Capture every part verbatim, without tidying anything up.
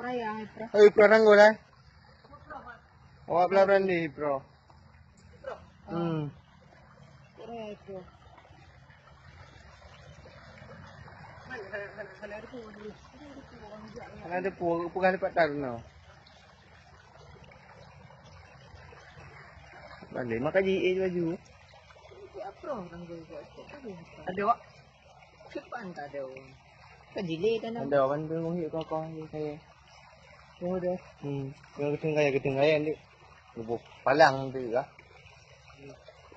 Hai, hai, Bro. Hei, Bro, tanggul, eh. Awak belah berani, Bro. Hmm. Bro, Bro. Hana depu, peugah lipat tan, no. Balik, maka jiék baju. Ada, Wak. Depan tak ada orang. Kan delay dah nampak. Ada orang tu mungkin kau, kau ni saya. Oh, dah. Hmm. Yang ketinggalan, ketinggalan ni. Lebuh palang tu lah.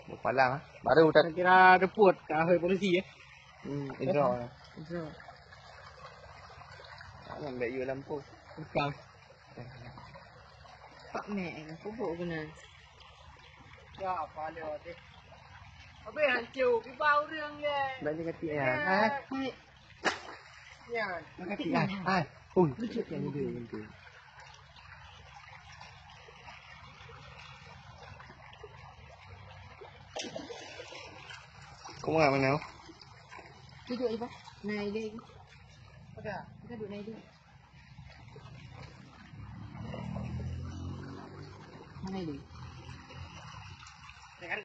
Lebuh palang ah. Baru tak. Saya kira report ke ahli polisi, eh. Hmm, insya Allah. Insya Allah. Tak nampak you lampu. Bukan. Pak Mek, eh, kubuk kena. Ya, pala deh. Habis hancur, kiba urang deh. Balik kaki ya. Ya. Ha? Hai. Nyan. Kaki ya. Ha. Ui, kaki yang dia nanti. Kau mana mana? Duduk je, Pak. Naik dia. Pada. Kita duduk naik dia. Mana dia?